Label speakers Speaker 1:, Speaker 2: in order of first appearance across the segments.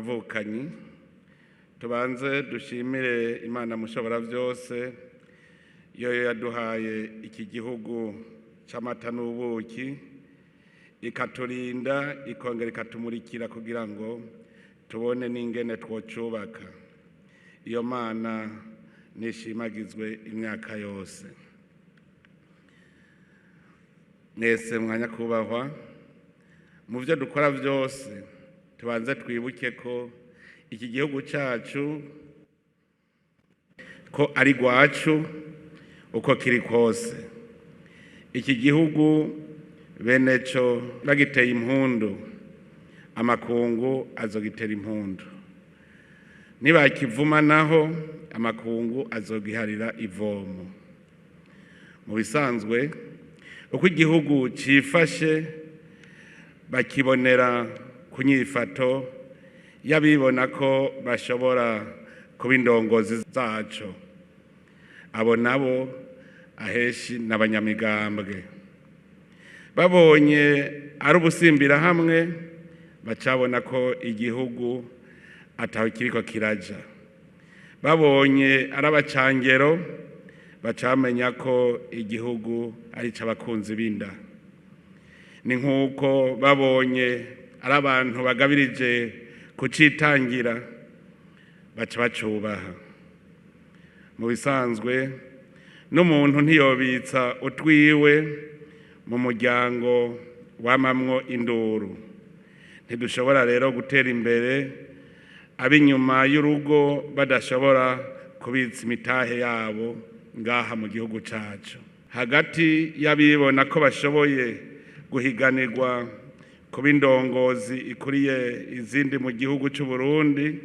Speaker 1: Bavukanyi, tubanze dushimire Imana mushobora byose, yoyo yaduhaye iki gihugu c'amata n'ubuki, ikaturinda, ikongera ikatumurikira kugira ngo tubone n'ingene twocubaka. Iyo Mana nishimagizwe imyaka yose. Mwese mwanyakubahwa, mu byo dukora byose tubanze twibuke ko iki gihugu cyacu ko ari rwacu uko kiri kose. Iki gihugu bene cyo bagiteye impundu, amakungu azogitera impundu. Nibakivuma naho, amakungu azogiharira ivomo. Mu bisanzwe, uko igihugu cifashe bakibonera ku nyifato y'abibona ko bashobora kuba indongozi zaco. Abo nabo aheshi n'abanyamigambwe. Babonye ari ubusimbira hamwe, bacabona ko igihugu ataho kiriko kiraja. Babonye ari abacangero, bacamenya ko igihugu ari ic'abakunzi b'inda. Ni nk'uko babonye ari abantu bagabirije kucitangira, baca bacubaha. Mu bisanzwe, n'umuntu ntiyobitsa utwiwe mu muryango wamamwo induru. Ntidushobora rero gutera imbere ab'inyuma y'urugo badashobora kubitsa imitahe yabo ngaha mu gihugu cacu. Hagati y'abibona ko bashoboye guhiganirwa kuba indongozi ikuriye izindi mu gihugu c'u Burundi,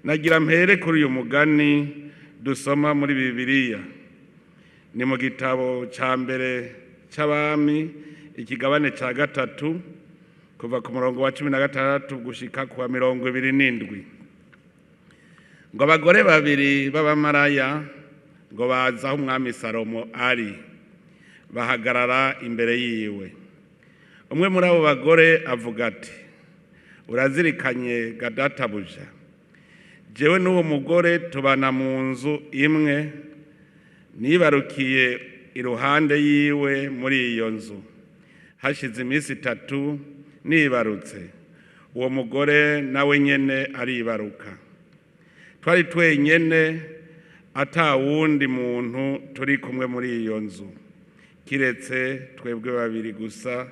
Speaker 1: nagira mpere kuri uyu mugani dusoma muri Bibiliya. Ni mu gitabo ca mbere c'Abami, ikigabane ca 3, kuva ku murongo wa 16 gushika ku wa 27. Ngo abagore babiri b'abamaraya ngo baza aho umwami Salomo ari, bahagarara imbere yiwe. Umwe muri abo bagore avuga ati: "Urazirikanye ga databuja, jewe n'uwo mugore tubana mu nzu imwe, nibarukiye iruhande yiwe muri iyo nzu. Hashize iminsi 3 nibarutse, uwo mugore nawe nyene aribaruka. Twari twenyene, ata wundi muntu turi kumwe muri iyo nzu, kiretse twebwe babiri gusa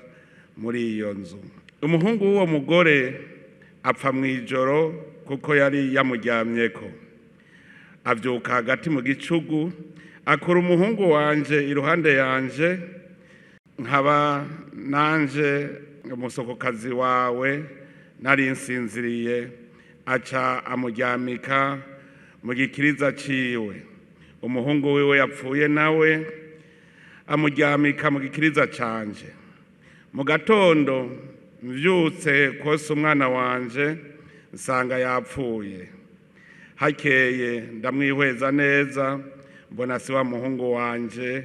Speaker 1: muri iyo nzu. Umuhungu w'uwo mugore apfa mw'ijoro, kuko yari yamuryamyeko. Avyuka hagati mu gicugu, akura umuhungu wanje iruhande yanje, nkaba nanje umusokokazi wawe nari nsinziriye, aca amuryamika mu gikiriza ciwe. Umuhungu wiwe yapfuye nawe amuryamika mu gikiriza canje. Mu gatondo mvyutse kose umwana wanje, nsanga yapfuye. Hakeye ndamwihweza neza, mbona si wa muhungu wanje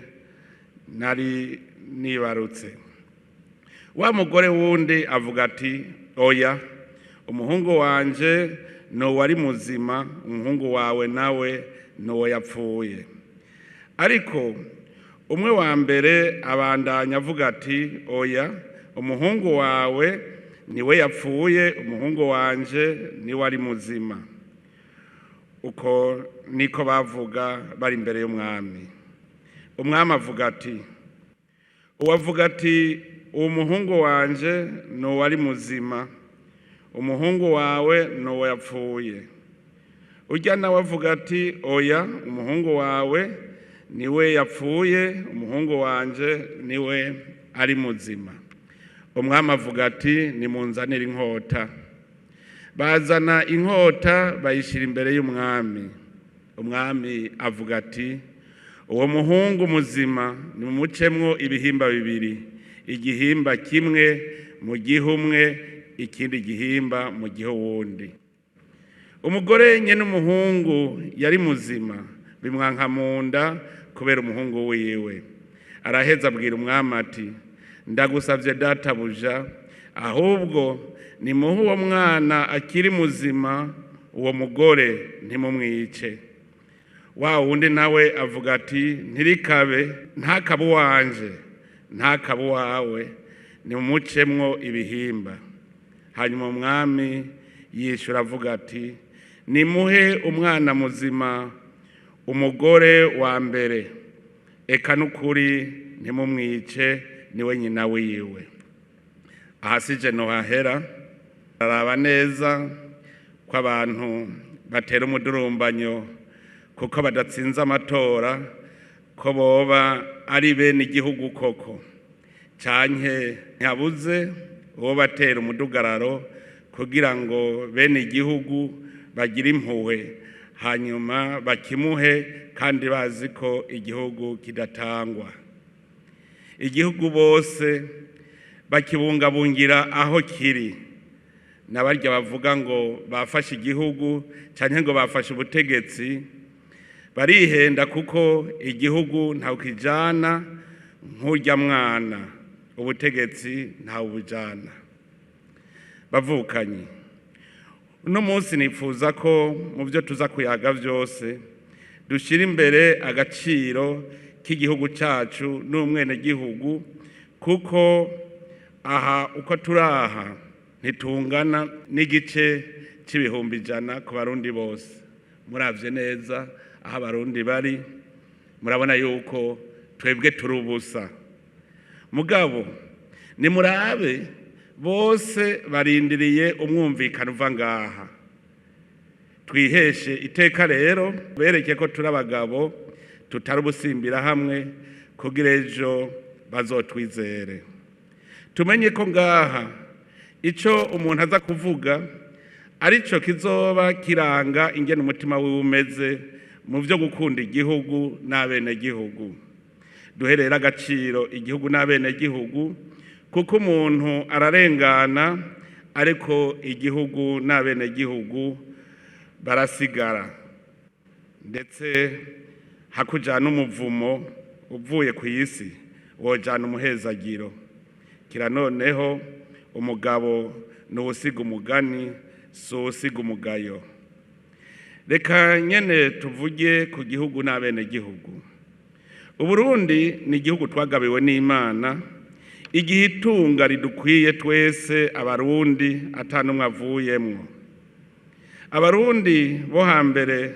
Speaker 1: nari nibarutse." Wa mugore wundi avuga ati: "Oya, umuhungu wanje ni ari muzima, umuhungu wawe nawe nuwo yapfuye." Ariko umwe wa mbere abandanya avuga ati: "Oya, umuhungu wawe niwe yapfuye, umuhungu wanje niwe ari muzima." Uko niko bavuga bari imbere y'umwami. Umwami avuga ati: "Uwavuga ati uwo muhungu wanje ni uwari muzima, umuhungu wawe ni uwo yapfuye, ujya nawe avuga ati oya, umuhungu wawe niwe yapfuye, umuhungu wanje niwe ari muzima." Umwami avuga ati: "Nimunzanire inkota." Bazana inkota, bayishyira imbere y'umwami. Umwami avuga ati: "Uwo muhungu muzima nimumucemwo ibihimba bibiri, igihimba kimwe mu gihe umwe, ikindi gihimba mu gihe uwundi." Umugore nyene umuhungu yari muzima bimwanka mu nda kubera umuhungu wiwe. Araheza abwira umwami ati: "Ndagusavye databuja, Ahubwo nimuhe uwo mwana akiri muzima, uwo mugore ntimumwice. Wa wundi nawe avuga ati: "Ntirikabe, ntakabe uwanje, ntakabe uwawe, nimumucemwo ibihimba." Hanyuma umwami yishura avuga ati: "Nimuhe umwana muzima umugore wa mbere, eka n'ukuri ntimumwice, niwe nyina wiwe." Ahasije nohahera. Araba neza ko abantu batera umudurumbanyo kuko badatsinze amatora, ko boba ari bene igihugu koko, canke ntihabuze uwo batera umudugararo kugira ngo bene igihugu bagire impuhwe, hanyuma bakimuhe, kandi bazi ko igihugu kidatangwa. Igihugu bose bakibungabungira aho kiri. N'abarya bavuga ngo bafashe igihugu canke ngo bafashe ubutegetsi barihenda, kuko igihugu ntawe kijana nk'urya mwana, ubutegetsi ntawe bujana. Bavukanyi, uno munsi nifuza ko mu byo tuza kuyaga byose dushyira imbere agaciro k'igihugu cyacu n'umwenegihugu, kuko aha uko turi aha ntitungana n'igice c'100.000 ku Barundi bose. Muravye neza aho Abarundi bari, murabona yuko twebwe turi ubusa. Mugabo nimurabe, bose barindiriye umwumvikano uva ngaha. Twiheshe iteka rero, bereke ko turi abagabo, tutari ubusimbira hamwe, kugira ejo bazotwizere. Tumenye ko ngaha ico umuntu aza kuvuga arico kizoba kiranga ingene umutima wiwe umeze mu vyo gukunda igihugu n'abenegihugu. Duhe rero agaciro igihugu n'abenegihugu, kuko umuntu ararengana, ariko igihugu n'abenegihugu barasigara. Ndetse hakujana umuvumo uvuye ku isi, wojana umuhezagiro. Kira noneho umugabo nuwusiga umugani, si uwusiga umugayo. Reka nyene tuvuge ku gihugu n'abenegihugu. Uburundi ni igihugu twagabiwe n'Imana, igihe itunga ridukwiye twese Abarundi, atanumwe avuyemwo. Abarundi bo hambere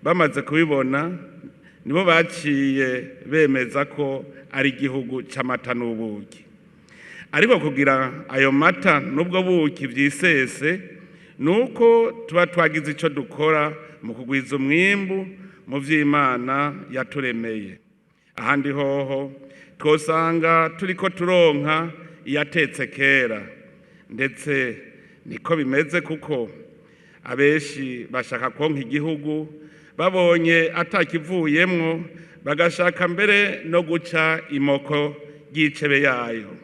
Speaker 1: bamaze kubibona, nibo baciye bemeza ko ari igihugu c'amata n'ubuki. Ariko kugira ayo mata n'ubwo buki vyisese, nuko tuba twagize ico dukora mu kugwiza umwimbu mu vy'Imana yaturemeye. Ahandi hoho twosanga turiko turonka iyatetse kera. Ndetse niko bimeze, kuko abenshi bashaka konka igihugu babonye atakivuyemwo, bagashaka mbere no guca imoko ry'icebe yayo.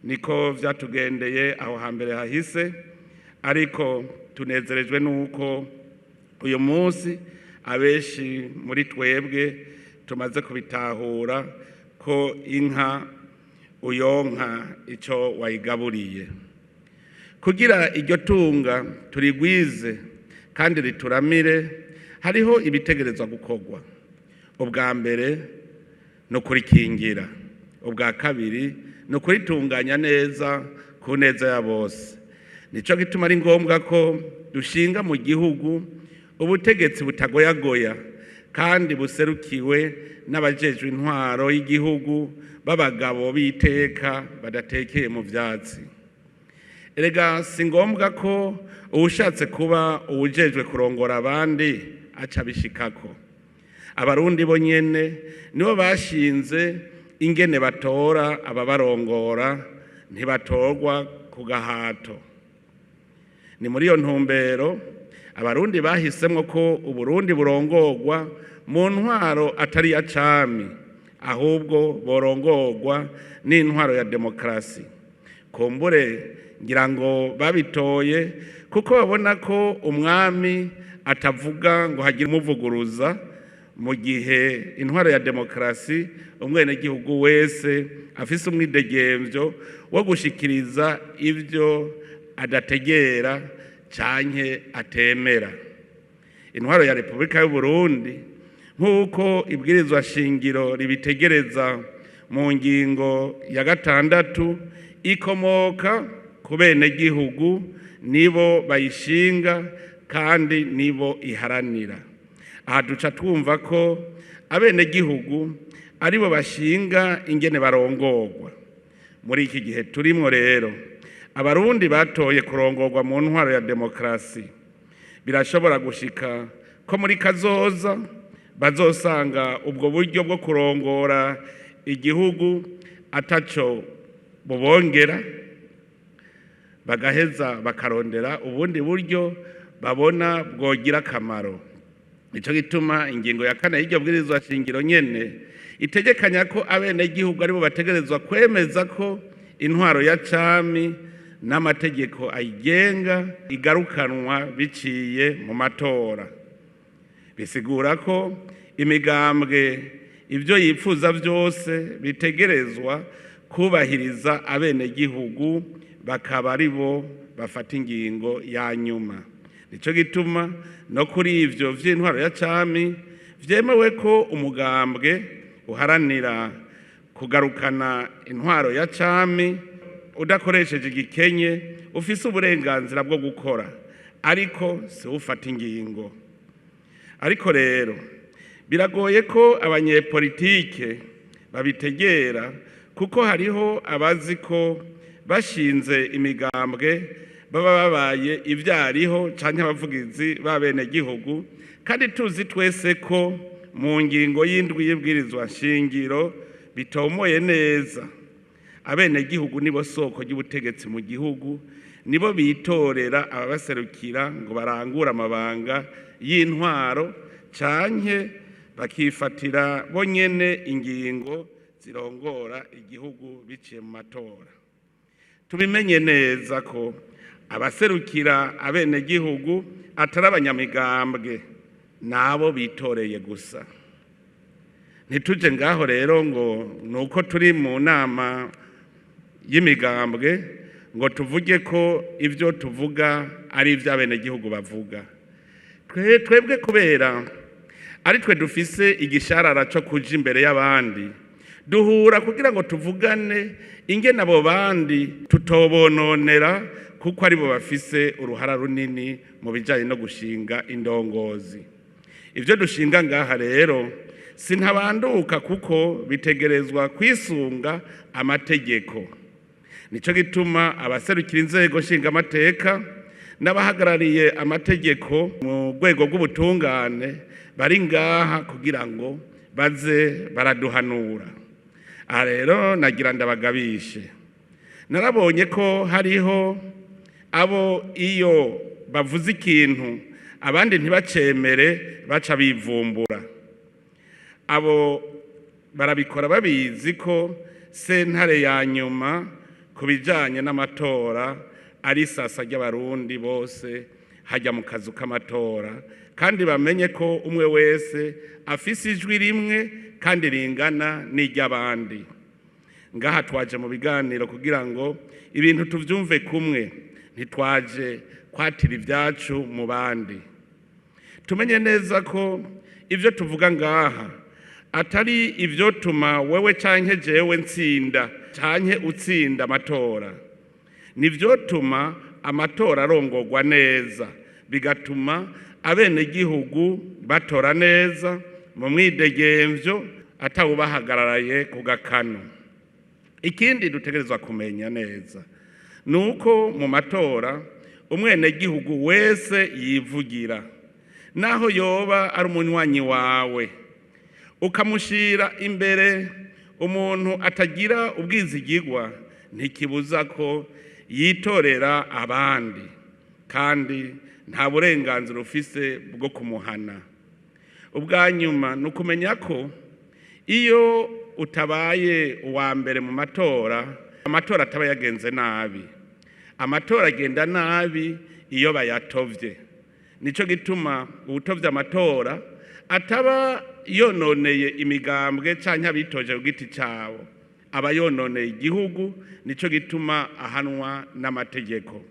Speaker 1: Niko vyatugendeye aho hambere hahise, ariko tunezerejwe nuko uyu munsi abenshi muri twebwe tumaze kubitahura ko inka uyonka ico wayigaburiye. Kugira iryo tunga turigwize kandi rituramire, hariho ibitegerezwa gukorwa. Ubwa mbere ni ukurikingira, ubwa kabiri ni ukuritunganya neza ku neza ya bose. Nico gituma ari ngombwa ko dushinga mu gihugu ubutegetsi butagoyagoya kandi buserukiwe n'abajejwe intwaro y'igihugu b'abagabo b'iteka badatekeye mu vyatsi. Erega si ngombwa ko uwushatse kuba uwujejwe kurongora abandi aca abishikako. Abarundi bo nyene nibo bashinze ingene batora ababarongora, ntibatorwa ku gahato. Ni muri iyo ntumbero Abarundi bahisemwo ko Uburundi burongorwa mu ntwaro atari iya cami, ahubwo borongorwa n'intwaro ya demokarasi. Kumbure ngira ngo babitoye kuko babona ko umwami atavuga ngo hagire umuvuguruza. Mu gihe intwaro ya demokarasi, umwenegihugu wese afise umwidegemvyo wo gushikiriza ivyo adategera canke atemera. Intwaro ya Repubulika y'u Burundi, nk'uko ibwirizwa shingiro ribitegereza mu ngingo ya 6, ikomoka ku benegihugu, nibo bayishinga kandi nibo iharanira. Aha duca twumva ko abenegihugu aribo bashinga ingene barongorwa. Muri iki gihe turimwo rero, Abarundi batoye kurongorwa mu ntwaro ya demokarasi. Birashobora gushika ko muri kazoza bazosanga ubwo buryo bwo kurongora igihugu ataco bubongera, bagaheza bakarondera ubundi buryo babona bwogira akamaro. Nico gituma ingingo ya 4 y'iryo bwirizwa shingiro nyene itegekanya ko abenegihugu aribo bategerezwa kwemeza ko intwaro ya cami n'amategeko ayigenga igarukanwa biciye mu matora. Bisigura ko imigambwe ibyo yipfuza byose bitegerezwa kubahiriza abenegihugu, bakaba aribo bafata ingingo ya nyuma. Nico gituma no kuri ivyo vy'intwaro ya cami vyemewe ko umugambwe uharanira kugarukana intwaro ya cami udakoresheje igikenye ufise uburenganzira bwo gukora, ariko si ufata ingingo. Ariko rero biragoye ko abanyepolitike babitegera, kuko hariho abazi ko bashinze imigambwe baba babaye ivyariho canke abavugizi b'abenegihugu, kandi tuzi twese ko mu ngingo y'indwi y'ibwirizwa shingiro bitomoye neza. Abenegihugu nibo soko ry'ubutegetsi mu gihugu, nibo bitorera ababaserukira ngo barangure amabanga y'intwaro canke bakifatira bonyene ingingo zirongora igihugu biciye mu matora. Tubimenye neza ko abaserukira abenegihugu atari abanyamigambwe, nabo bitoreye gusa. Ntituje ngaho rero ngo nuko turi mu nama y'imigambwe ngo tuvuge ko ivyo tuvuga ari ivy'abenegihugu bavuga. Twebwe kubera ari twe dufise igisharara co kuja imbere y'abandi, duhura kugira ngo tuvugane ingene abo bandi tutobononera, kuko aribo bafise uruhara runini mu bijanye no gushinga indongozi. Ivyo dushinga ngaha rero sintabanduka, kuko bitegerezwa kwisunga amategeko. Nico gituma abaserukira inzego nshingamateka n'abahagarariye amategeko mu rwego rw'ubutungane bari ngaha kugira ngo baze baraduhanura. Aha rero nagira ndabagabishe. Narabonye ko hariho abo iyo bavuze ikintu abandi ntibacemere baca bivumbura. Abo barabikora babizi ko sentare ya nyuma ku bijanye n'amatora ari sasa ry'Abarundi bose hajya mu kazu k'amatora, kandi bamenye ko umwe wese afise ijwi rimwe kandi ringana n'iry'abandi. Ngaha twaje mu biganiro kugira ngo ibintu tuvyumve kumwe, ntitwaje kwatira ibyacu mu bandi. Tumenye neza ko ivyo tuvuga ngaha atari ivyo tuma wewe canke jewe ntsinda canke utsinda amatora, nivyo tuma amatora arongorwa neza, bigatuma abenegihugu batora neza mu mwidegemvyo atawubahagararaye ku gakano. Ikindi dutegerezwa kumenya neza nuko mu matora umwenegihugu wese yivugira, naho yoba ari umunywanyi wawe ukamushira imbere umuntu atagira ubwizigirwa, ntikibuza ko yitorera abandi, kandi nta burenganzira ufise bwo kumuhana. Ubwa nyuma ni ukumenya ko iyo utabaye uwa mbere mu matora, amatora ataba yagenze nabi. Amatora agenda nabi iyo bayatovye. Nico gituma uwutovye amatora ataba yononeye imigambwe canke abitoje ku giti cabo, aba yononeye igihugu. Nico gituma ahanwa n'amategeko.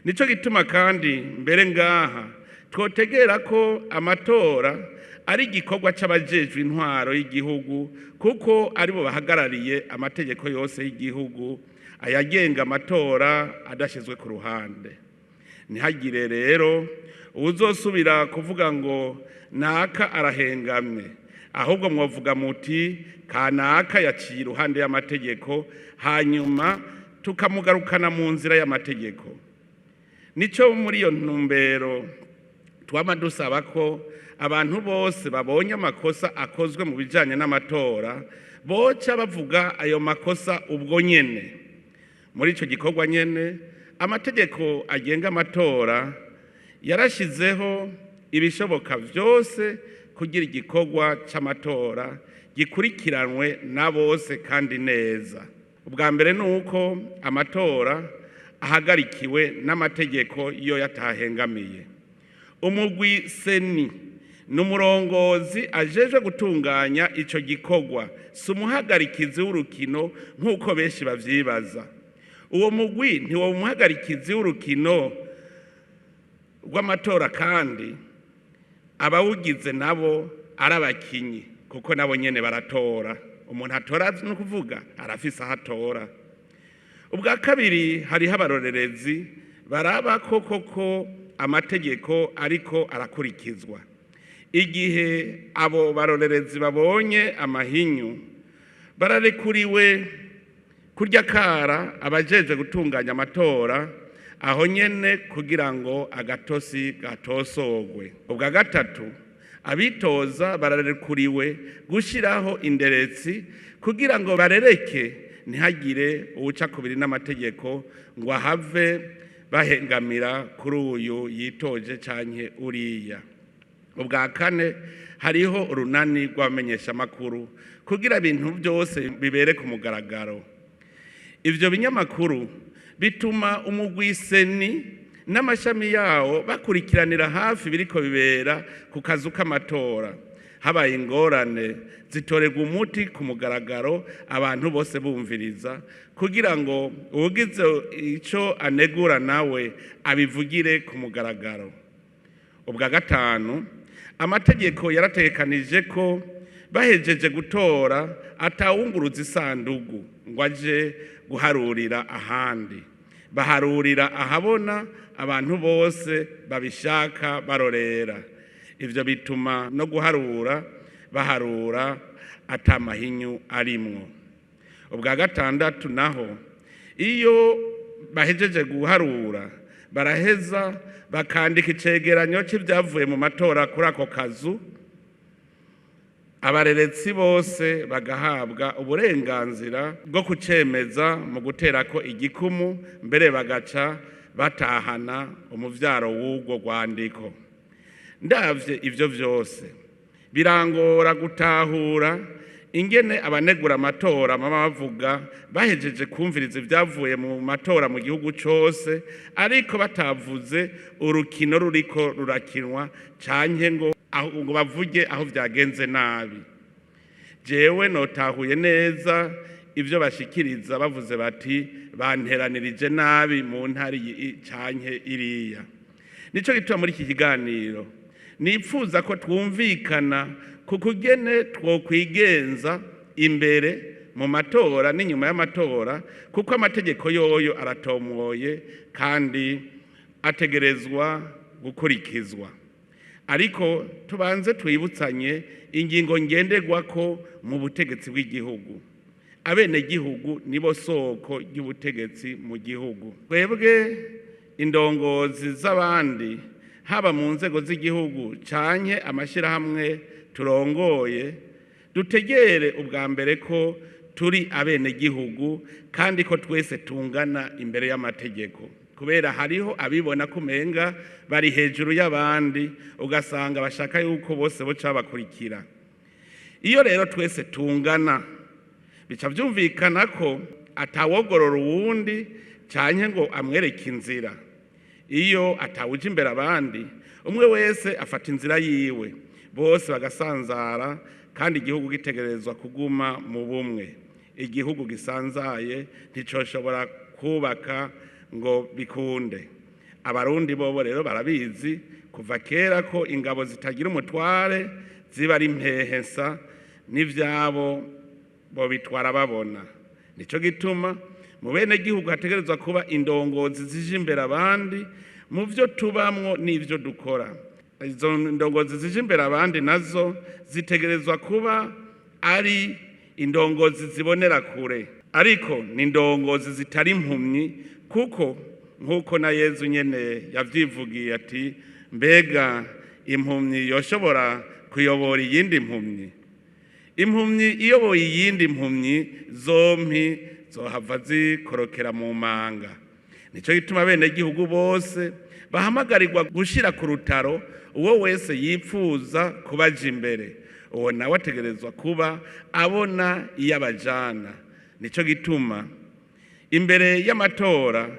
Speaker 1: Nico gituma kandi mbere ngaha twotegera ko amatora ari igikorwa c'abajejwe intwaro y'igihugu, kuko aribo bahagarariye amategeko yose y'igihugu ayagenga amatora adashizwe ku ruhande. Ntihagire rero uwuzosubira kuvuga ngo naka arahengamye, ahubwo mwovuga muti kanaka yaciye iruhande y'amategeko, hanyuma tukamugarukana mu nzira y'amategeko. Nico muri iyo ntumbero twama dusaba ko abantu bose babonye amakosa akozwe mu bijanye n'amatora boca bavuga ayo makosa ubwo nyene. Muri ico gikorwa nyene, amategeko agenga amatora yarashizeho ibishoboka vyose kugira igikorwa c'amatora gikurikiranwe na bose kandi neza. Ubwa mbere ni uko amatora ahagarikiwe n'amategeko iyo yatahengamiye. Umugwi CENI ni umurongozi ajejwe gutunganya ico gikorwa, si umuhagarikizi w'urukino nk'uko benshi bavyibaza. Uwo mugwi ntiwoba umuhagarikizi w'urukino rw'amatora, kandi abawugize nabo ari abakinyi, kuko nabo nyene baratora. Umuntu atora ni ukuvuga arafise aho atora. Ubwa kabiri, hariho abarorerezi baraba ko koko amategeko ariko arakurikizwa. Igihe abo barorerezi babonye amahinyu, bararekuriwe kurya kara abajejwe gutunganya amatora aho nyene kugira ngo agatosi gatosogwe. Ubwa gatatu, abitoza bararekuriwe gushiraho inderetsi kugira ngo barereke, ntihagire uwuca kubiri n'amategeko ngo ahave bahengamira kuri uyu yitoje canke uriya. Ubwa kane, hariho urunani rw'abamenyeshamakuru kugira ibintu byose bibere ku mugaragaro. Ivyo binyamakuru bituma umugwi CENI n'amashami yawo bakurikiranira hafi biriko bibera ku kazu k'amatora. Habaye ingorane, zitorerwa umuti ku mugaragaro, abantu bose bumviriza, kugira ngo uwugize ico anegura nawe abivugire ku mugaragaro. Ubwa gatanu, amategeko yarategekanije ko bahejeje gutora atawunguruza isandugu ngo aje guharurira ahandi. Baharurira ahabona, abantu bose babishaka barorera. Ivyo bituma no guharura baharura atamahinyu arimwo. Ubwa gatandatu naho, iyo bahejeje guharura, baraheza bakandika icegeranyo c'ivyavuye mu matora kuri ako kazu. Abareretsi bose bagahabwa uburenganzira bwo kucemeza mu guterako igikumu, mbere bagaca batahana umuvyaro w'urwo rwandiko. Ndavye ivyo vyose, birangora gutahura ingene abanegura amatora bama bavuga bahejeje kumviriza ivyavuye mu matora mu gihugu cose, ariko batavuze urukino ruriko rurakinwa canke ngo bavuge aho vyagenze nabi. Jewe notahuye neza ivyo bashikiriza bavuze bati banteranirije nabi mu ntara iyi canke iriya. Nico gituma muri iki kiganiro nipfuza ko twumvikana ku kugene twokwigenza imbere mu matora n'inyuma y'amatora, kuko amategeko yoyo aratomoye kandi ategerezwa gukurikizwa. Ariko tubanze twibutsanye ingingo ngenderwako mu butegetsi bw'igihugu. Abenegihugu nibo soko ry'ubutegetsi mu gihugu. Twebwe indongozi z'abandi, haba mu nzego z'igihugu canke amashirahamwe turongoye, dutegere ubwa mbere ko turi abenegihugu kandi ko twese tungana imbere y'amategeko, kubera hariho abibona ko umenga bari hejuru y'abandi, ugasanga bashaka yuko bose boca babakurikira. Iyo rero twese tungana, bica vyumvikana ko atawogorora uwundi canke ngo amwereke inzira. Iyo atawuja imbere abandi, umwe wese afata inzira yiwe. bose bagasanzara, kandi igihugu gitegerezwa kuguma mu bumwe. Igihugu gisanzaye nticoshobora kubaka ngo bikunde. Abarundi bobo rero barabizi kuva kera ko ingabo zitagira umutware ziba ari impehesa, n'ivyabo bobitwara babona. Nico gituma mu bene gihugu hategerezwa kuba indongozi zije imbere abandi mu vyo tubamwo n'ivyo dukora. Izo ndongozi zije imbere abandi nazo zitegerezwa kuba ari indongozi zibonera kure, ariko ni indongozi zitari impumyi, kuko nk'uko na Yezu nyene yavyivugiye ati: mbega impumyi yoshobora kuyobora iyindi mpumyi? Impumyi iyoboye iyindi mpumyi zompi zohava zikorokera mu manga. Nico gituma bene gihugu bose bahamagarirwa gushira ku rutaro uwo wese yipfuza kubaja imbere, uwo nawe ategerezwa kuba abona iyo abajana. Nico gituma imbere y'amatora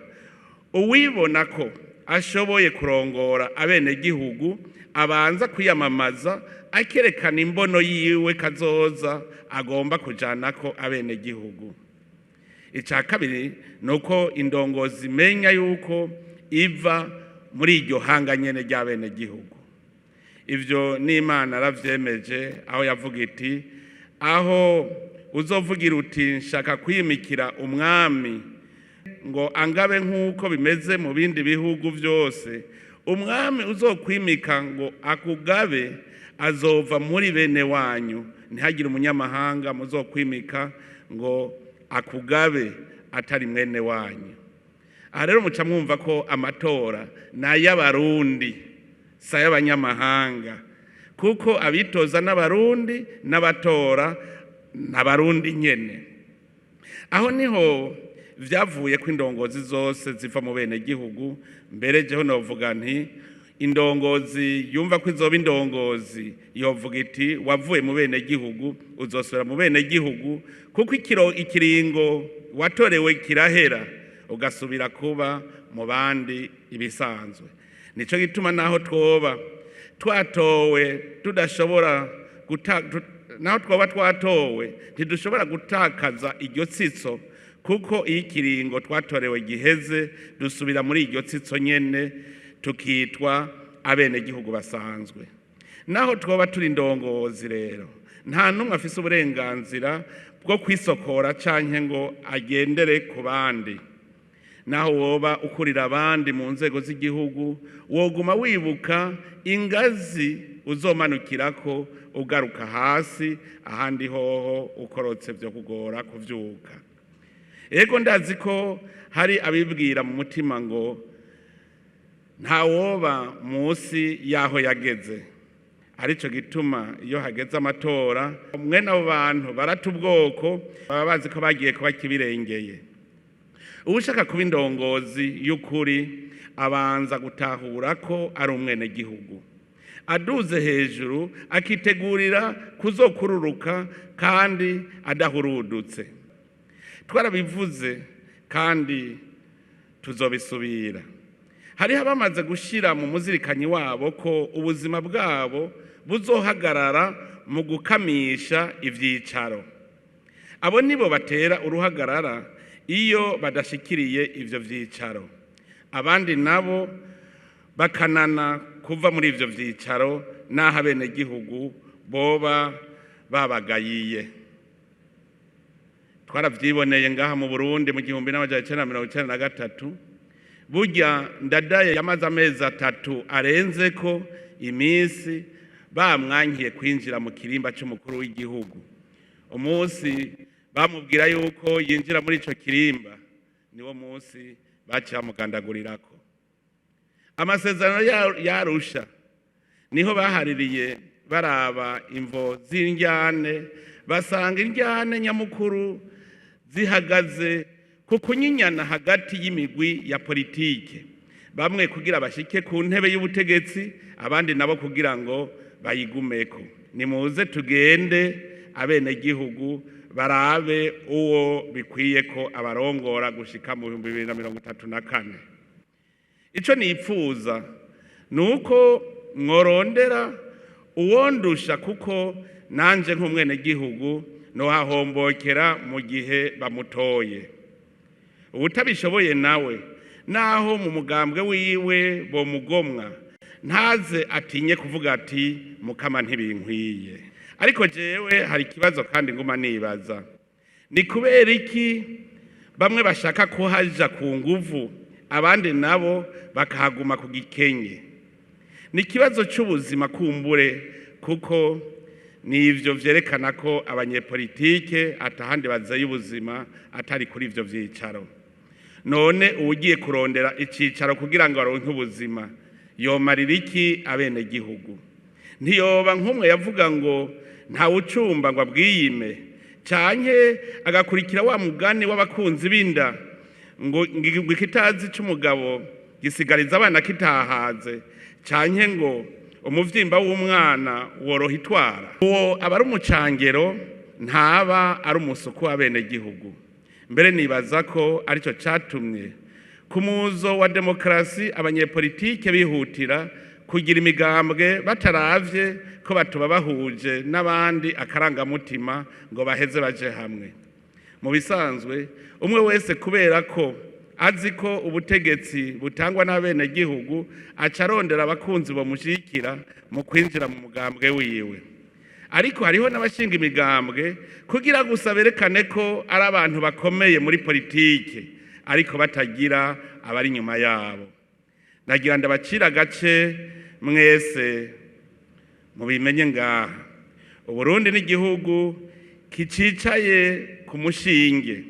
Speaker 1: uwibona ko ashoboye kurongora abenegihugu abanza kwiyamamaza, akerekana imbono yiwe kazoza agomba kujanako abenegihugu. Ica kabiri ni uko indongozi imenya yuko iva muri iryo hanga nyene ry'abenegihugu. Ivyo n'Imana yaravyemeje aho yavuga iti: aho uzovugira uti nshaka kwimikira umwami ngo angabe nk'uko bimeze mu bindi bihugu vyose, umwami uzokwimika ngo akugabe azova muri bene wanyu, ntihagire umunyamahanga muzokwimika ngo akugabe atari mwene wanyu. Aha rero muca mwumva ko amatora ni ay'Abarundi, si ay'abanyamahanga, kuko abitoza n'Abarundi n'abatora n'Abarundi nyene. Aho niho vyavuye ko indongozi zose ziva mu bene gihugu. Mbere jeho novuga nti indongozi yumva ko izoba indongozi yovuga iti wavuye mu bene gihugu uzosubira mu bene gihugu, kuko ikiringo watorewe kirahera ugasubira kuba mu bandi ibisanzwe. Nico gituma naho twoba twatowe tudashobora naho twoba twatowe ntidushobora gutakaza iryo tsitso, kuko iyo ikiringo twatorewe giheze dusubira muri iryo tsitso nyene tukitwa abenegihugu basanzwe. Naho twoba turi indongozi rero nta numwe afise uburenganzira bwo kwisokora canke ngo agendere ku bandi. Naho woba ukurira abandi mu nzego z'igihugu woguma wibuka ingazi uzomanukirako ugaruka hasi, ahandi hoho ukorotse vyo kugora kuvyuka. Ego ndazi ko hari abibwira mu mutima ngo nta woba munsi yaho yageze, arico gituma iyo hageze amatora mwene abo bantu barata ubwoko, baba bazi ko bagiye kuba kibirengeye. Uwushaka kuba indongozi y'ukuri abanza gutahura ko ari umwenegihugu, aduze hejuru akitegurira kuzokururuka kandi adahurudutse. Twarabivuze kandi tuzobisubira. Hariho abamaze gushira mu muzirikanyi wabo ko ubuzima bwabo buzohagarara mu gukamisha ivyicaro. Abo nibo batera uruhagarara iyo badashikiriye ivyo vyicaro, abandi nabo bakanana kuva muri ivyo vyicaro n'aho abenegihugu boba babagayiye. Twaravyiboneye ngaha mu Burundi mu 1993, burya Ndadaye yamaze amezi 3 arenzeko iminsi bamwankiye kwinjira mu kirimba c'umukuru w'igihugu. Umunsi bamubwira yuko yinjira muri ico kirimba niwo munsi baciye bamugandagurirako. Amasezerano yarusha niho bahaririye baraba imvo z'indyane, basanga indyane nyamukuru zihagaze ku kunyinyana hagati y'imigwi ya politike, bamwe kugira bashike ku ntebe y'ubutegetsi, abandi nabo kugira ngo bayigumeko. Nimuze tugende abenegihugu barabe uwo bikwiye ko abarongora gushika mu 2034. Ico nipfuza nuko mworondera Uwondusha, kuko nanje nk'umwenegihugu nohahombokera mu gihe bamutoye. Uwutabishoboye nawe, naho mu mugambwe wiwe bomugomwa, ntaze atinye kuvuga ati: "Mukama, ntibinkwiye." Ariko jewe hari ikibazo kandi nguma nibaza: ni kubera iki bamwe bashaka kuhaja ku nguvu, abandi nabo bakahaguma ku gikenye? Ni ikibazo c'ubuzima kumbure, kuko nivyo vyerekana ko abanyepolitike atahandi bazeye ubuzima atari kuri ivyo vyicaro. None uwugiye kurondera icicaro kugira ngo aronke ubuzima yomarira iki abenegihugu? Ntiyoba nk'umwe yavuga ngo ntawucumba ngo abwiyime, canke agakurikira wa mugani w'abakunzi b'inda ngo ikitazi c'umugabo gisigariza abana kitahaze, canke ngo umuvyimba w'umwana woroha itwara? Uwo aba ari umucangero, ntaba ari umusuku w'abenegihugu. Mbere nibaza ko aricyo catumye ku muzo wa demokarasi abanyepolitike bihutira kugira imigambwe, bataravye ko batuba bahuje n'abandi akarangamutima ngo baheze baje hamwe. Mu bisanzwe, umwe wese, kubera ko azi ko ubutegetsi butangwa n'abenegihugu, aca arondera abakunzi bamushyigikira mu kwinjira mu mugambwe wiwe. Ariko hariho n'abashinga imigambwe kugira gusa berekane ko ari abantu bakomeye muri politike, ariko batagira abari inyuma yabo. Nagira ndabacira agace mwese mubimenye ngaha: Uburundi n'igihugu kicicaye ku mushinge.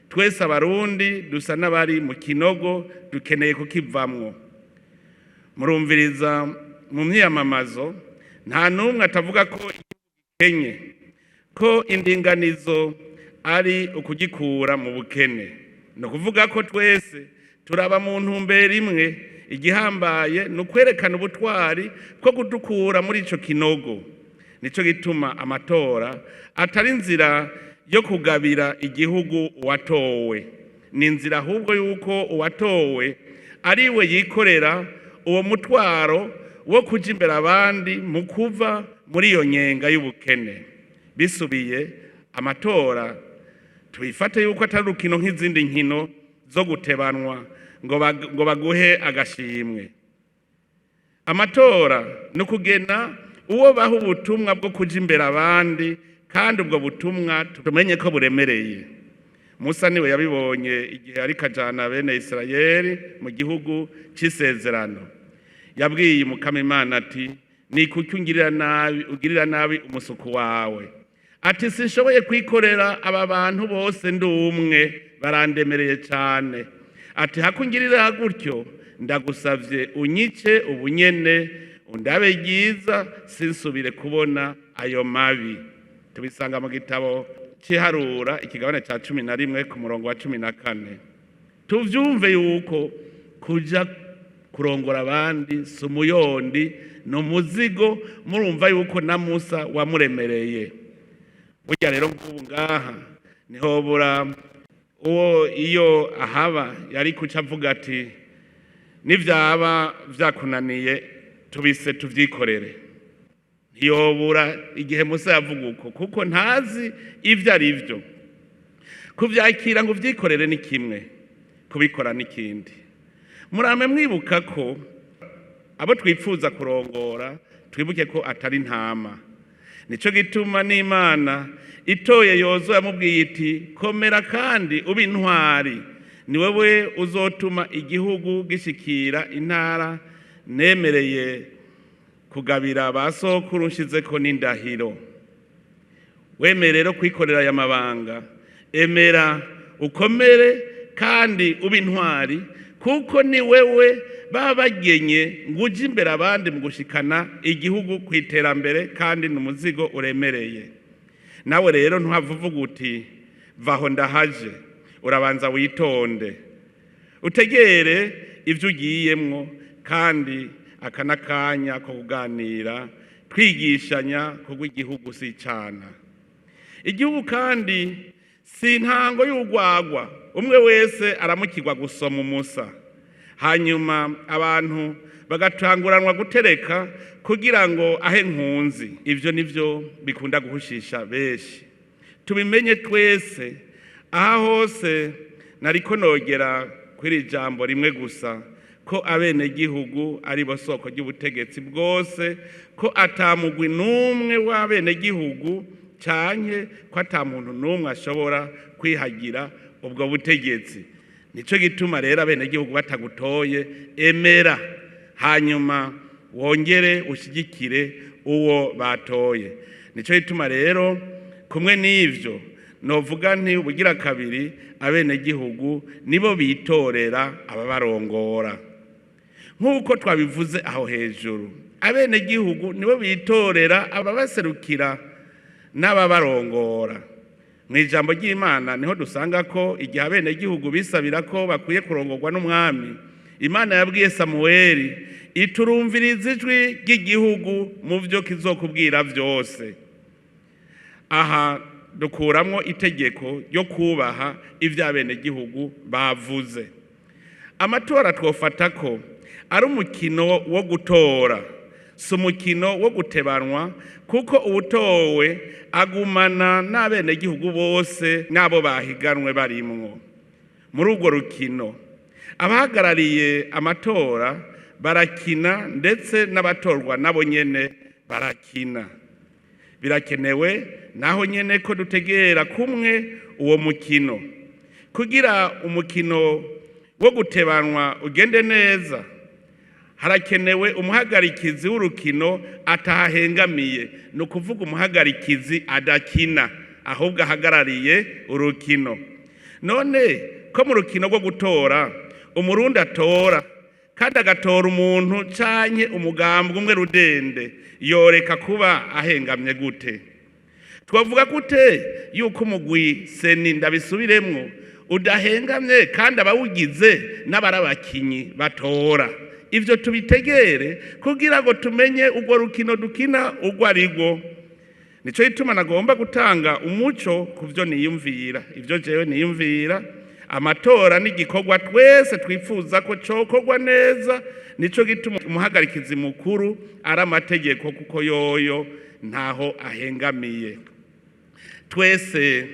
Speaker 1: Twese Abarundi dusa n'abari mu kinogo, dukeneye kukivamwo. Murumviriza mu myiyamamazo, nta n'umwe atavuga ko igihugu gikenye, ko indinganizo ari ukugikura mu bukene. Ni ukuvuga ko twese turaba mu ntumbero imwe. Igihambaye ni ukwerekana ubutwari bwo kudukura muri ico kinogo. Nico gituma amatora atari inzira yo kugabira igihugu uwatowe, ni inzira ahubwo yuko uwatowe ari we yikorera uwo mutwaro wo kuja imbere abandi mu kuva muri iyo nyenga y'ubukene. Bisubiye, amatora tubifate yuko atari urukino nk'izindi nkino zo gutebanwa ngo baguhe agashimwe. Amatora ni ukugena uwo baha ubutumwa bwo kuja imbere abandi, kandi ubwo butumwa tumenye ko buremereye. Musa niwe yabibonye igihe ariko ajana bene Isirayeli mu gihugu c'isezerano. Yabwiye Umukama Imana ati: "Ni kuki ungirira nabi, ugirira nabi umusuku wawe?" Ati: "Sinshoboye kwikorera aba bantu bose ndi umwe, barandemereye cyane." Ati: "Hakungirira gutyo, ndagusavye unyice ubunyene, undabe ryiza, sinsubire kubona ayo mabi." Tubisanga mu gitabo cy'iharura, ikigabane cya 11, ku murongo wa 14. Tuvyumve yuko kuja kurongora abandi si umuyondi, ni umuzigo. Murumva yuko na Musa wamuremereye. Burya rero nk'ubu ngaha ntihobura uwo iyo ahaba yari kuca avuga ati: "Nivyaba vyakunaniye, tubise tuvyikorere." Ntiyobura igihe Musa yavuga uko, kuko ntazi ivyo ari vyo. Kuvyakira ngo uvyikorere ni kimwe, kubikora n'ikindi. Murame mwibuka ko abo twipfuza kurongora, twibuke ko atari intama. Nico gituma n'Imana itoye Yozuwe yamubwiye iti: "Komera kandi ube intwari, ni wewe uzotuma igihugu gishikira intara nemereye kugabira ba sokuru, nshizeko n'indahiro." Wemere rero kwikorera aya mabanga, emera ukomere kandi ube intwari, kuko ni wewe baba bagenye ngo uje imbere abandi mu gushikana igihugu ku iterambere, kandi ni umuzigo uremereye. Nawe rero ntuhava uvuga uti: "Vaho ndahaje." Urabanza witonde, utegere ibyo ugiyemwo, kandi aka n'akanya ko kuganira twigishanya, kuko igihugu si icana igihugu, kandi si intango y'urwagwa. Umwe wese aramukirwa gusoma umusa, hanyuma abantu bagatanguranwa gutereka kugira ngo ahe nkunzi. Ivyo nivyo bikunda guhushisha benshi. Tubimenye twese, aha hose nariko nogera kuri iri jambo rimwe gusa, ko abenegihugu ari bo soko ry'ubutegetsi bwose, ko ata mugwi n'umwe w'abenegihugu canke ko ata muntu n'umwe ashobora kwihagira ubwo butegetsi. Nico gituma rero abenegihugu batagutoye, emera hanyuma wongere ushigikire uwo batoye. Nico gituma rero kumwe n'ivyo novuga nti ubugira kabiri, abenegihugu nibo bitorera ababarongora. Nk'uko twabivuze aho hejuru, abenegihugu nibo bitorera ababaserukira n'ababarongora. Mu ijambo ry'Imana niho dusanga ko igihe abenegihugu bisabira ko bakwiye kurongorwa n'umwami, Imana yabwiye Samuweli iturumviriza ijwi ry'igihugu mu byo kizokubwira vyose. Aha dukuramwo itegeko ryo kubaha ivyo abenegihugu bavuze. Amatora twofata ko ari umukino wo gutora, si umukino wo gutebanwa, kuko uwutowe agumana n'abenegihugu bose n'abo bahiganwe barimwo. Muri urwo rukino abahagarariye amatora barakina, ndetse n'abatorwa nabo nyene barakina. Birakenewe naho nyene ko dutegera kumwe uwo mukino. Kugira umukino wo gutebanwa ugende neza, harakenewe umuhagarikizi w'urukino atahengamiye, ni ukuvuga umuhagarikizi adakina ahubwo ahagarariye urukino. None ko mu rukino rwo gutora umurundi atora kandi agatora umuntu canke umugambwe umwe rudende, yoreka kuba ahengamye gute? Twavuga gute yuko umugwi seni, ndabisubiremwo, udahengamye kandi abawugize n'abarabakinyi batora? Ivyo tubitegere kugira ngo tumenye urwo rukino dukina urwo arirwo. Nico gituma nagomba gutanga umuco ku vyo niyumvira, ivyo jewe niyumvira. Amatora n'igikorwa twese twifuza ko cokorwa neza. Nico gituma umuhagarikizi mukuru ari amategeko, kuko yoyo ntaho ahengamiye. Twese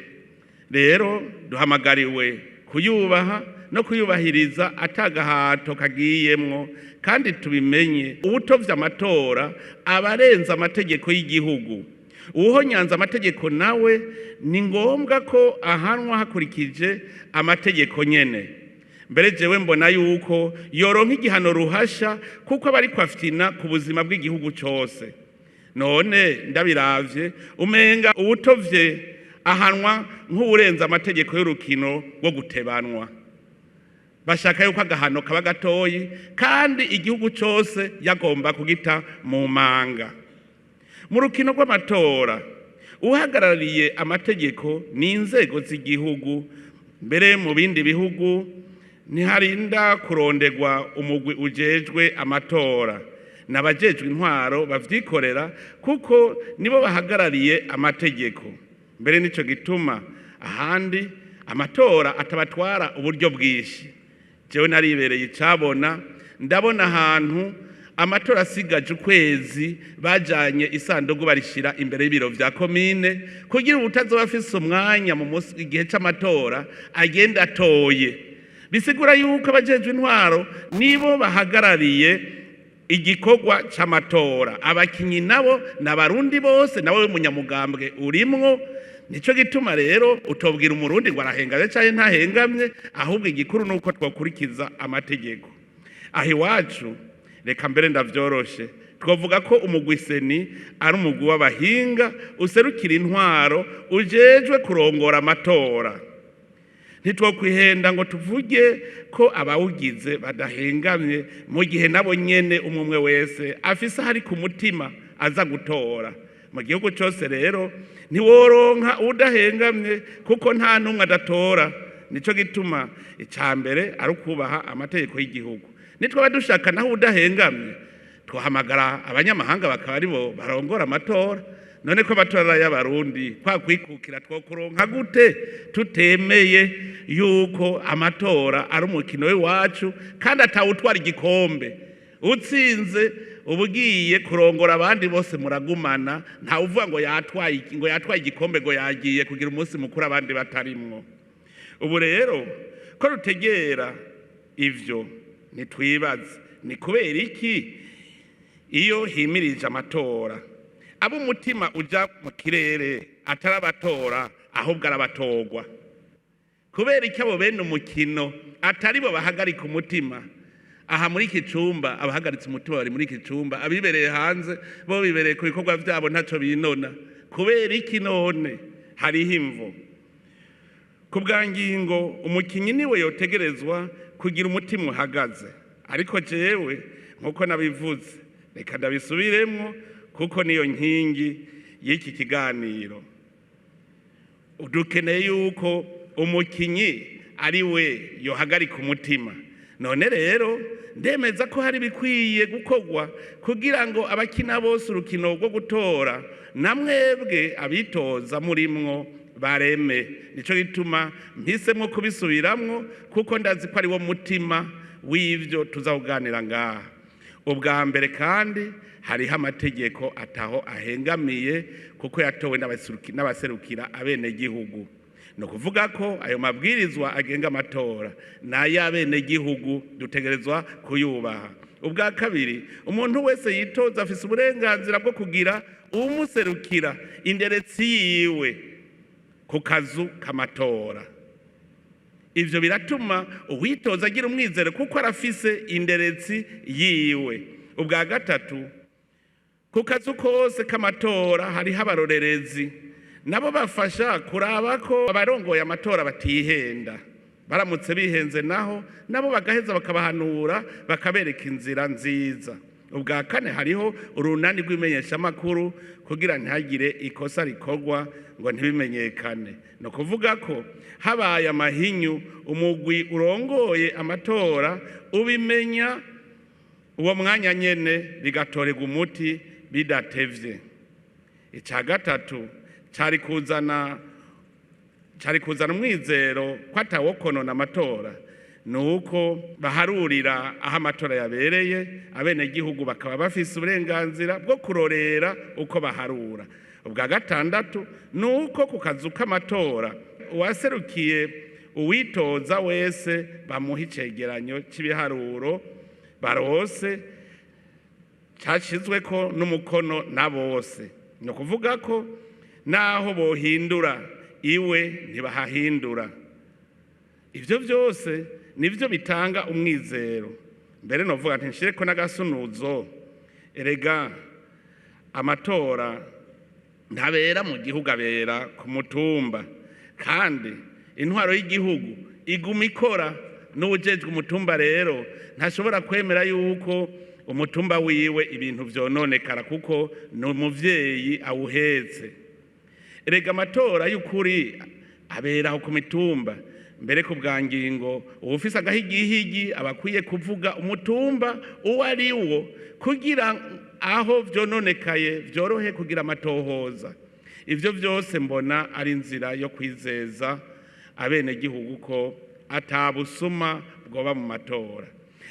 Speaker 1: rero duhamagariwe kuyubaha no kuyubahiriza atagahato kagiyemwo, kandi tubimenye, uwutovye amatora abarenza amategeko y'igihugu. Uwuhonyanza amategeko nawe ni ngombwa ko ahanwa hakurikije amategeko nyene. Mbere jewe mbona yuko yoronka igihano ruhasha, kuko aba ariko afyina ku buzima bw'igihugu cose. None ndabiravye, umenga uwutovye ahanwa nk'uwurenza amategeko y'urukino rwo gutebanwa. Bashaka yuko agahano kaba gatoyi kandi igihugu cose yagomba kugita mu manga. Mu rukino rw'amatora uhagarariye amategeko ni inzego z'igihugu. Mbere mu bindi bihugu ntiharinda kurondegwa umugwi ujejwe amatora, n'abajejwe intwaro bavyikorera kuko nibo bahagarariye amategeko. Mbere nico gituma ahandi amatora atabatwara uburyo bwinshi. Jewe naribereye icabona, ndabona ahantu amatora asigaje ukwezi bajanye isanduku barishira imbere y'ibiro vya komine, kugira uwutazoba afise umwanya mu musi igihe c'amatora agenda atoye. Bisigura yuko abajejwe intwaro nibo bahagarariye igikorwa c'amatora, abakinyi nabo n'abarundi bose, nawe munyamugambwe urimwo. Nico gituma rero utobwira umurundi ngo arahengamye canke ntahengamye, ahubwo igikuru nuko twokurikiza amategeko. Aho iwacu reka mbere ndavyoroshe, twovuga ko umugwi seni ari umugwi w'abahinga userukira intwaro ujejwe kurongora amatora. Ntitwokwihenda ngo tuvuge ko abawugize badahengamye, mu gihe nabo nyene umwe umwe wese afise ahari ku mutima aza gutora. Mu gihugu cose rero ntiworonka udahengamye, kuko nta n'umwe adatora. Nico gituma ica mbere ari ukubaha amategeko y'igihugu. Nitwaba dushaka naho udahengamye, twahamagara abanyamahanga bakaba aribo barongora amatora. None ko amatora y'abarundi kwa kwikukira twokuronka gute tutemeye yuko amatora ari umukino w'iwacu kandi atawutwara igikombe? Utsinze uba ugiye kurongora abandi bose, muragumana. Ntawe uvuga ngo yatwaye ngo yatwaye igikombe, ngo yagiye kugira umunsi mukuru abandi batarimwo. Ubu rero ko rutegera ivyo, ntitwibaze ni kubera iki iyo himirije amatora abo umutima uja mu kirere atari abatora, ahubwo arabatorwa? Kubera iki abo bene umukino atari bo bahagarika umutima aha muri iki cumba? Abahagaritse umutima bari muri iki cumba, abibereye hanze bo bibereye ku bikorwa vyabo, ntaco binona. Kubera iki none? Hariho imvo. Ku bwa ngingo, umukinyi niwe yotegerezwa kugira umutima uhagaze. Ariko jewe, nkuko nabivuze, reka ndabisubiremwo kuko niyo nkingi y'iki kiganiro, dukeneye yuko umukinyi ari we yohagarika umutima. None rero ndemeza ko hari bikwiye gukorwa kugira ngo abakina bose urukino rwo gutora, na mwebwe abitoza murimwo, bareme. Nico gituma mpisemwo kubisubiramwo, kuko ndazi ko ari wo mutima w'ivyo tuzakuganira ngaha. Ubwa mbere kandi, hariho amategeko ataho ahengamiye, kuko yatowe n'abaserukira abenegihugu. Ni ukuvuga ko ayo mabwirizwa agenga amatora ni ay'abenegihugu, dutegerezwa kuyubaha. Ubwa kabiri, umuntu wese yitoza afise uburenganzira bwo kugira uwumuserukira, inderetsi yiwe, ku kazu k'amatora. Ivyo biratuma uwitoza agira umwizero kuko arafise inderetsi yiwe. Ubwa gatatu, ku kazu kose k'amatora hariho abarorerezi, nabo bafasha kuraba ko abarongoye amatora batihenda. Baramutse bihenze naho, nabo bagaheza bakabahanura, bakabereka inzira nziza. Ubwa kane, hariho urunani rw'imenyeshamakuru kugira ntihagire ikosa rikorwa ngo ntibimenyekane. Ni ukuvuga ko habaye amahinyu, umugwi urongoye amatora ubimenya uwo mwanya nyene, bigatorerwa umuti bidatevye. Icya gatatu cari kuzana umwizero ko atawokonona amatora ni uko baharurira aho amatora yabereye, abenegihugu bakaba bafise uburenganzira bwo kurorera uko baharura. Ubwa gatandatu ni uko ku kazu k'amatora uwaserukiye uwitoza wese bamuha icegeranyo cy'ibiharuro barose, cyashyizweko n'umukono na bose. Ni ukuvuga ko naho bohindura iwe ntibahahindura. Ibyo byose nibyo bitanga umwizero. Mbere novuga nti nshireko n'agasunuzo. Erega amatora ntabera mu gihugu, abera ku mutumba, kandi intwaro y'igihugu iguma ikora n'uwujejwe umutumba. Rero ntashobora kwemera yuko umutumba wiwe ibintu vyononekara, kuko ni umuvyeyi awuhetse. Erega amatora y'ukuri abera aho ku mitumba. Mbere, ku bwa ngingo, uwufise agahigihigi aba akwiye kuvuga umutumba uwo ari wo, kugira aho vyononekaye vyorohe kugira amatohoza. Ivyo vyose mbona ari inzira yo kwizeza abenegihugu ko atabusuma bwoba mu matora.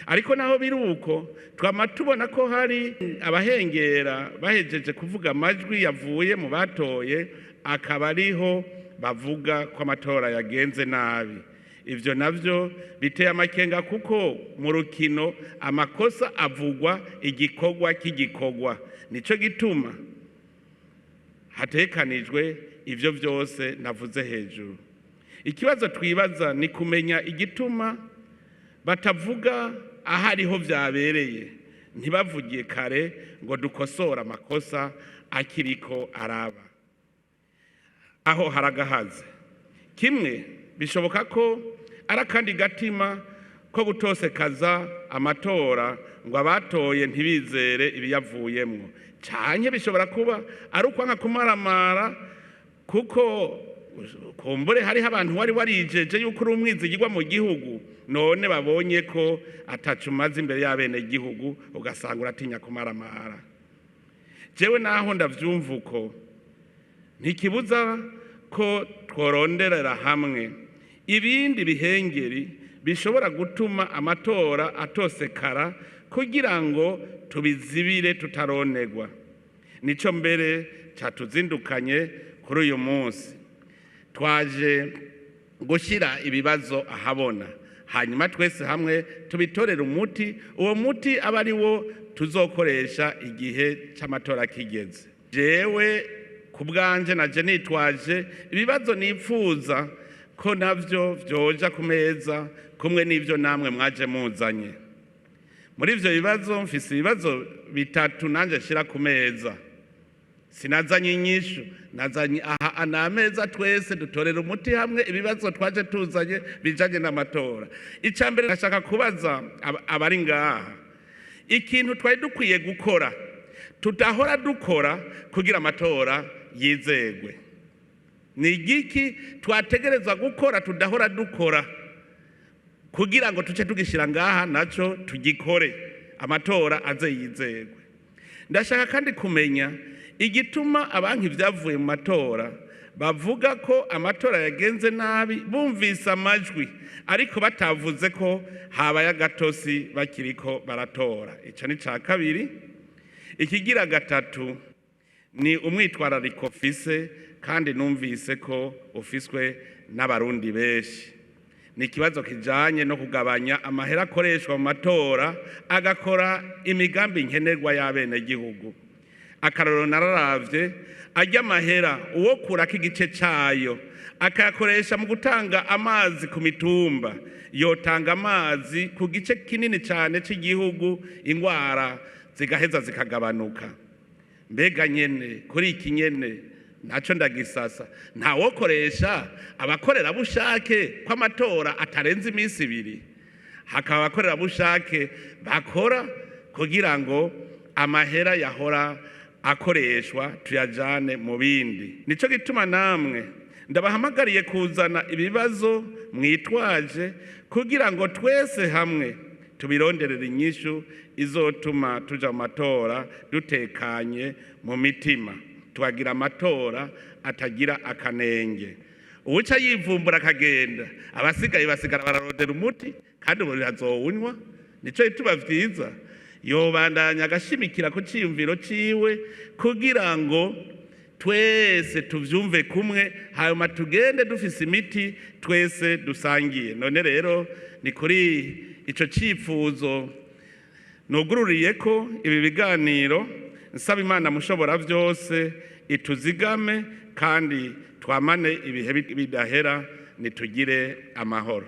Speaker 1: Ariko naho biri uko, twama tubona ko hari abahengera bahejeje kuvuga amajwi yavuye mu batoye, akaba ariho bavuga ko amatora yagenze nabi. Ivyo navyo biteye amakenga, kuko mu rukino amakosa avugwa igikorwa k'igikorwa. Nico gituma hatekanijwe ivyo vyose navuze hejuru. Ikibazo twibaza ni kumenya igituma batavuga aho ariho vyabereye, ntibavugiye kare ngo dukosore amakosa akiriko araba. Aho haragahaze. Kimwe bishoboka ko ari akandi gatima ko gutosekaza amatora ngo abatoye ntibizere ibiyavuyemwo, canke bishobora kuba ari ukwanka kumaramara, kuko kumbure hariho abantu wari warijeje yuko uri umwizigirwa mu gihugu, none babonye ko ataco umaze imbere y'abenegihugu, ugasanga uratinya kumaramara. Jewe naho ndavyumva uko, ntikibuza ko tworonderera hamwe ibindi bihengeri bishobora gutuma amatora atosekara, Kugira ngo tubizibire tutaronegwa, nico mbere catuzindukanye kuri uyu munsi. Twaje gushyira ibibazo ahabona, hanyuma twese hamwe tubitorere umuti. Uwo muti aba ari wo tuzokoresha igihe cy'amatora kigeze. Jewe ku bwanje naje nitwaje ibibazo nipfuza ko navyo vyoja ku meza kumwe n'ivyo namwe mwaje muzanye. Muri ivyo bibazo, mfise ibibazo bitatu nanje nshira ku meza. Sinazanye inyishu, nazanye aha ni ameza, twese dutorera umuti hamwe ibibazo twaje tuzanye bijanye n'amatora. Icya mbere, ndashaka kubaza abari ngaha ikintu twari dukwiye gukora tudahora dukora kugira amatora yizegwe. Ni igiki twategerezwa gukora tudahora dukora kugira ngo tuce tugishyira ngaha naco tugikore, amatora aze yizegwe? Ndashaka kandi kumenya igituma abanki ibyavuye mu matora, bavuga ko amatora yagenze nabi bumvise amajwi, ariko batavuze ko habaye agatosi bakiriko baratora. Ico ni ca kabiri. Ikigira gatatu ni umwitwarariko mfise, kandi numvise ko ufiswe n'Abarundi benshi. Ni ikibazo kijanye no kugabanya amahera akoreshwa mu matora, agakora imigambi nkenerwa y'abenegihugu. Akarorero, nararavye arya amahera, uwo kurako igice cayo akayakoresha mu gutanga amazi ku mitumba, yotanga amazi ku gice kinini cyane cy'igihugu, ingwara zigaheza zikagabanuka. Mbega nyene kuri iki nyene ntaco ndagisasa, ntawokoresha abakorerabushake ko amatora atarenze iminsi 2, hakaba abakorerabushake bakora kugira ngo amahera yahora akoreshwa tuyajane mu bindi? Nico gituma namwe ndabahamagariye kuzana ibibazo mwitwaje kugira ngo twese hamwe tubironderere inyishu izotuma tuja mu matora dutekanye mu mitima, tukagira amatora atagira akanenge. Uwuca yivumbura akagenda, abasigaye basigara bararondera umuti, kandi ubu azowunywa. Nico gituma vyiza yobandanya agashimikira ku ciyumviro ciwe kugira ngo twese tuvyumve kumwe, hanyuma tugende dufise imiti twese dusangiye. None rero ni kuri ico cifuzo nugururiye ko ibi biganiro, nsaba Imana mushobora byose ituzigame kandi twamane ibihe bidahera, nitugire amahoro.